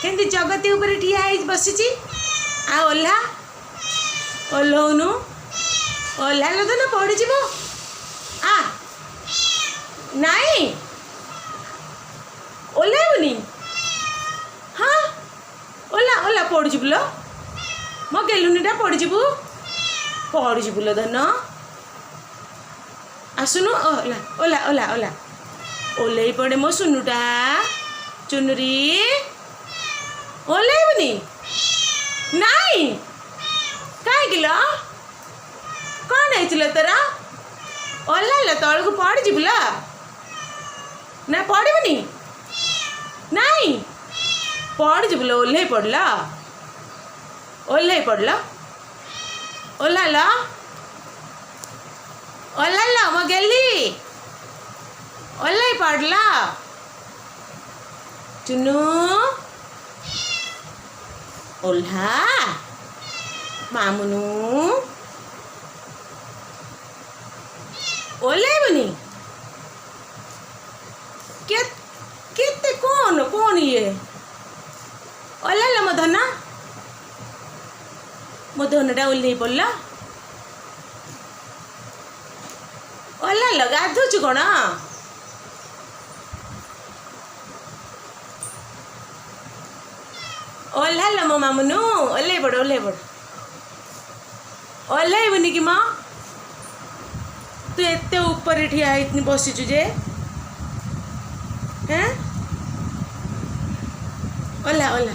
କେମିତି ଜଗତି ଉପରେ ଠିଆ ହେଇ ବସିଛି। ଆଉ ଓହ୍ଲା, ଓହ୍ଲଉନୁ, ଓହ୍ଲାଲୋ ଧନ, ପଡ଼ିଯିବ। ଆ ନାଇଁ, ଓହ୍ଲାଇବୁନି? ହଁ, ଓହ୍ଲା ଓହ୍ଲା, ପଡ଼ିଯିବୁ ଲୋ ମୋ ଗେଲୁନିଟା, ପଡ଼ିଯିବୁ, ପଡ଼ିଯିବୁ ଲୋ ଧନ। ଆସୁନୁ, ଓହ୍ଲା ଓହ୍ଲା ଓହ୍ଲା ଓହ୍ଲା, ଓହ୍ଲେଇ ପଡ଼େ ମୋ ସୁନୁଟା। ଚୁନୁରି, ଓହ୍ଲେଇବୁନି? ନାଇଁ, କାହିଁକି ଲୋ? କ'ଣ ହେଇଛି ଲୋ ତୋର? ଓହ୍ଲାଲୋ, ତଳକୁ ପଡ଼ିଯିବୁ ଲୋ। ନା, ପଡ଼ିବୁନି? ନାଇଁ, ପଡ଼ିଯିବୁ ଲୋ। ଓହ୍ଲେଇ ପଡ଼ିଲ, ଓହ୍ଲେଇ ପଡ଼ିଲ, ଓହ୍ଲାଲ, ଓହ୍ଲାଲ ମୋ ଗେଲି, ଓହ୍ଲେଇ ପଡ଼ିଲ। ଚୁନୁ, ଓହ୍ଲା ମାମୁନୁ। ଓହ୍ଲେଇବୁନି? କେତେ କ'ଣ କ'ଣ ଇଏ? ଓହ୍ଲାଲ ମୋ ଧନ, ମୋ ଧନଟା ଓହ୍ଲେଇ ପଡ଼ିଲା। ଓହ୍ଲାଲ, ଗାଧଉଛୁ କ'ଣ? ଓହ୍ଲାଲ ମୋ ମାମୁନୁ, ଓହ୍ଲେଇ ପଡ଼, ଓହ୍ଲେଇ ପଡ଼। ଓହ୍ଲେଇବୁନି କି ମା? ତୁ ଏତେ ଉପରେ ଠିଆ ହେଇ ବସିଛୁ ଯେ, ହେଁ? ଓହ୍ଲା ଓହ୍ଲା।